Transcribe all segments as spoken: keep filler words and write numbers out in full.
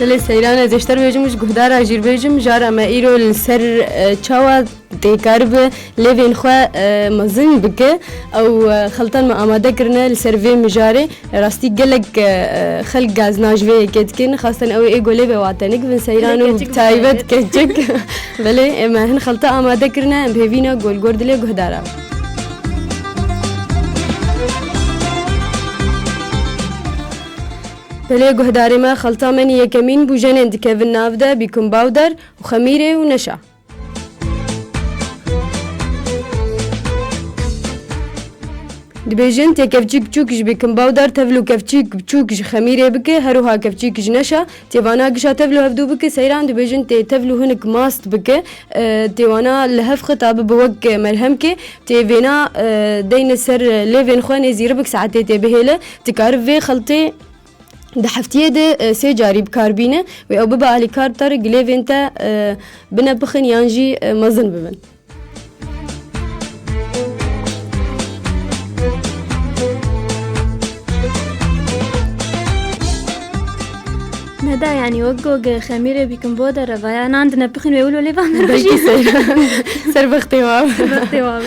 Belê Seyran, ez ê ji te re bêjim û ji guhdara jî re bêjim, jara me îro li ser, e, çawa tê karibe lêvên xwe, e, mezin bike. Ew, e, xeltan me amade kirine li ser vê mijarê. Rastî gelek, e, e, xelk gazna ji vê yekê dikin. Xasten ew ê go lêvê wan tenik bin Seyran û bi taybet keçik. Belê, em hin xelta amade kirine, em bi hêvî ne go li gor dilê guhdara. Belê guhdarê me, xelta me nî yekemîn bûjenên dikevin nav de, bîkumbawder û xemîrê û neşa. Dibêjin tê kevçîk biçûk ji bîkumbawder tevl û kevçîk biçûk ji xemîrê bike, her wiha kevçîk ji neşa. Tê vana gişa tevl û hevdû bike, seyran dibêjin tê tevl û hinik mast bike. E, tê wana li hev xwe ta bibe wek merhemkê. Tê vêna, e, deyne ser lêvên xwe nêzî ribik saetê tê bihêle. Ti karib vê xeltê di heftiyê de, e, sê carî bi kar bîne. Wê ew bibe alîkar bi te re, gilêvên te, e, bine bixin yan jî, e, mezin bibin. Neda, yanî wek go ge xemîrê bîkin bo de revaya nan dine pixin wê wilo lê va me Belkî rojî. Seyran. Ser vextê wa. Ser vextê wa.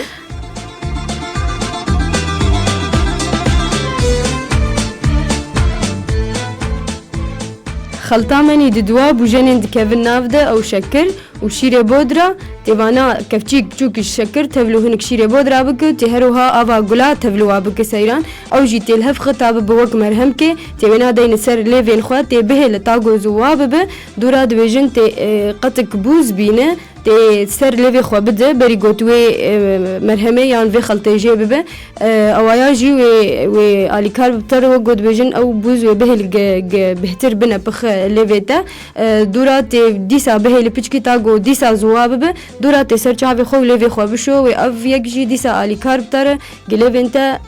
Xelta me nî di dua bûjenên dikevin nav de ew şekir û şîrê bodra, tê vana kevçîk biçûk ji şekir, tevl û hinik şîrê bodra bike û tê her wiha ava gula tevl û wa bike seyran. Ew jî tê li hev xita bibe wek merhemkê, tê wêna deyne ser lêvên xwe, tê bihêle ta go zû wa bibe. Dûra dibêjin tê, e, qetik bûz bîne, tê ser lêvê xwe bide, berî got wê, e, merhemê yan vê xeltê jê bibe. E, ewaya jî wê, wê alîkar bi te re wek got dibêjin, ew bûz wê bihêl ge, ge, bêhtir bine pix lêvê te. E, dûra tê dîsa bihêli piçkî ta go dîsa zûwa bibe. Dûra tê ser çavê xwe û lêvê xwe bişo, wê ev yek jî dîsa alîkar bi te re, gilêvên te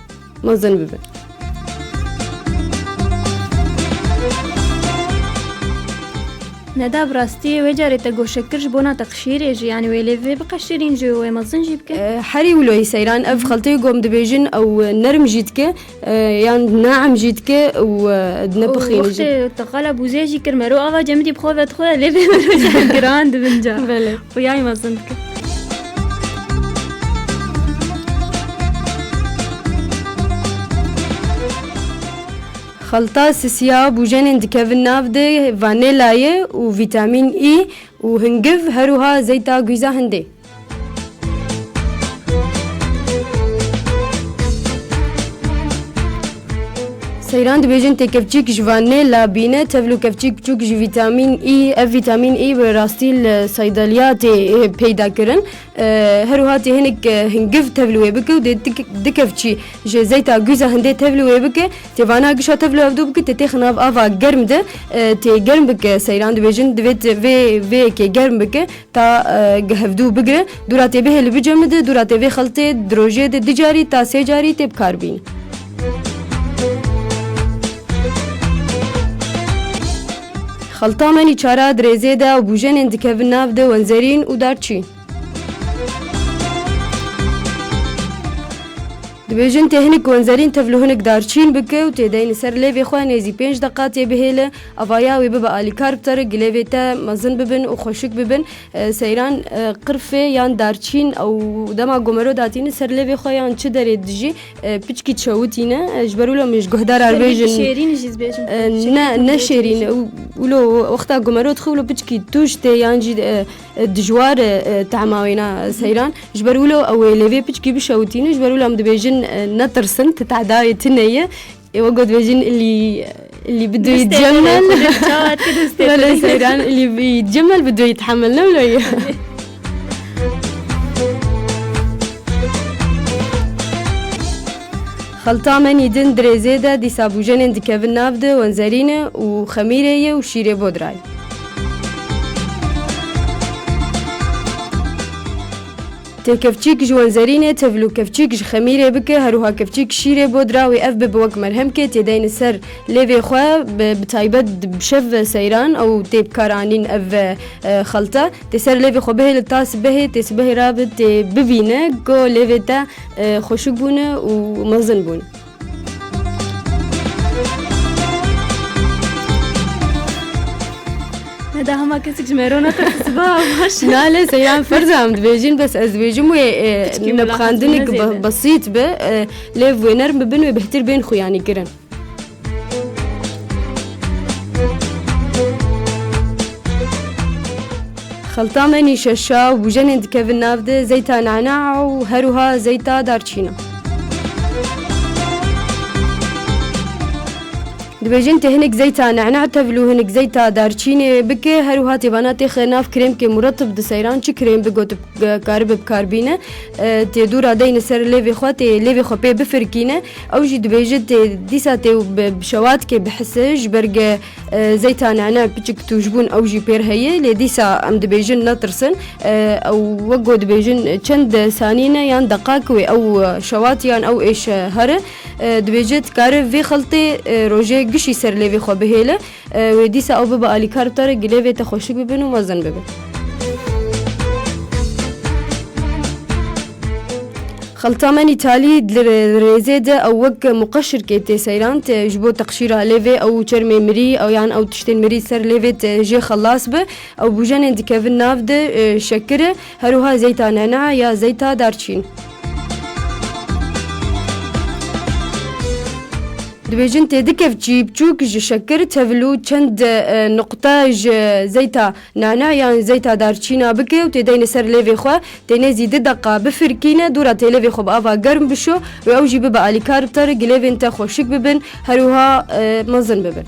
mezin bibe. Neda, bi rastî wê carê te got şekir ji bona te qişîrê jî, yanî wê lê vê biqeşîrîn jî û wê mezin jî bike? E, herî wilo yî seyran, ev xelteyê gom dibêjin ew nerm jî dike, e, yan naim jî dike û, e, Û nepixîne jî. Wextê te qala bûzê jî kir mero ava cemidî bi xwe vedixwe lê vê mero giran dibin ca. Belê. Xuyayî mezin dike. Xelta sisiya bûjenên dikevin nav de vanêla ye û vîtamîn E û hingiv, her wiha zeyta gûza hindê. Seyran dibêjin tê kevçîk ji vanêla bîne, tevl û kevçîk biçûk ji vîtamîn E, ev vîtamîn E bi rastî li seydeliya tê, e, peyda kirin. E, her wiha tê hinek, e, hingiv tevlûyê bike û dê dik-, du kevçî ji zeyta gûza hindê tevlûyê bike, tê vana gişa tevlû hevdû bike, tê têxin av ava germ de, e, tê germ bike, seyran dibêjin, divê te-, vê, vê yekê germ bike, ta, e, hevdû bigire, dûra tê bihêli bicemide, dûra tê vê xeltê di rojê de du carî ta sê carî tê bikar bîn. Xelta menî çara dirêzê de û bûjenên dikevin nav de wenzerîn û darçîn. Dibêjin tê hinik wenzerîn tevl û hinik darçîn bike û tê deyne ser lêvê xwe nêzî pênc deqa tê bihêle. Avaya wê bibe alîkar bi te re, gilêvê te mezin bibin û xweşik bibin. E, seyran, e, qirfê yan darçîn ew dema gomero datîne ser lêvê xwe yan çi derê dijî, e, piçkî çewitîne. E, ji ber wilo min ji guhdara Ber bêjin, şêrîn jî dibêjin. E, ne, ne şêrîn. Û, wilo wexta gomero dixwe wilo piçkî tûj tê yan jî, e, e, dijwar e, e, tehma wêna seyran. Ji ber wilo ew ê lêvê piçkî bişewitîne, ji ber wilo em dibêjin, e, netirsin, ti tehdayê tune ye. Ê, wek got dibêjin, ilî, ilî bidûyî Distê cemel. Te, çawa te distê Belê te. Seyran, ilî bidûyî cemel bidûyî tehemel ne wilo ye. Xelta menî din dirêzê de dîsa bûjenên dikevin nav de wenzerîne û xemîrê ye û şîrê bodrayê. Tê kevçîk ji wenzerînê tevl û kevçîk ji xemîrê bike, her wiha kevçîk şîrê bodra wê ev bibe wek merhemkê tê deyne ser lêvê xwe, bi, bi taybet bi şev seyran ew tê bikaranîn ev, e, xelta. Tê ser lêvê xwe bihêle ta sibehê, tê sibehê rabe tê bibîne ku lêvê te, e, xweşik bûne û mezin bûne. Heda hema kesik ji me re natirse siba baş. Na lê seyran ferz e em dibêjin, bes ez dibêjim wê, e, Piçkî nebxandinik mulaxat be- zêde. Besît be, e, lê wê nerm bibin wê bihtir bên xuyanî kirin. Xelta menî şeşa û bûjenên dikevin nav de zeyta nana û her wiha zeyta darçîna. Dibêjin tê hinek zeyta nana tevil û hinek zeyta darçînê bike, her wiha tê vana têxe nav krêmkê muretib di seyran çi krêm bigot, e, karibe bikarbîne. E, tê dûra deyne ser lêvê xwe, tê lêvê xwe pê bifirkîne. Ew jî dibêje tê dîsa tê bi, bi şewatkê bihise, ji ber ge, e, zeyta nana piçik tûjbûn ew jî pêr heye, lê dîsa em dibêjin netirsin. E, ew wek ku dibêjin çend sanî ne yan deqak wê ew, e, şewat yan ew êş, e, here. E, dibêje dikare vê xeltê, e, rojê gişî ser lêvê xwe bihêle. E, wê dîsa ew bibe alîkar bi te re, gilêvê te xweşik bibin û mezin bibin. Xelta menî talî di rê-, rêzê de ew wek muqeşirkê tê seyran, tê ji bo teqşîra lêvê ew çermê mirî ew yan ew tiştên mirî ser lêvê tê jê xelas be. Ew bûjenên dikevin nav de, e, şekir e, her wiha zeyta nana ya zeyta darçîn. Dibêjin tê du kevçî biçûk ji şekir, tevil û çend, e, nuqta ji zeyta nana yan zeyta darçîna bike û tê deyne ser lêvê xwe, tê nêzî du deqa bifirkîne, dûra tê lêvê xwe bi ava germ bişo û ew jî bibe alîkar bi te re, gilêvên te xweşik bibin, her wiha, e, mezin bibin.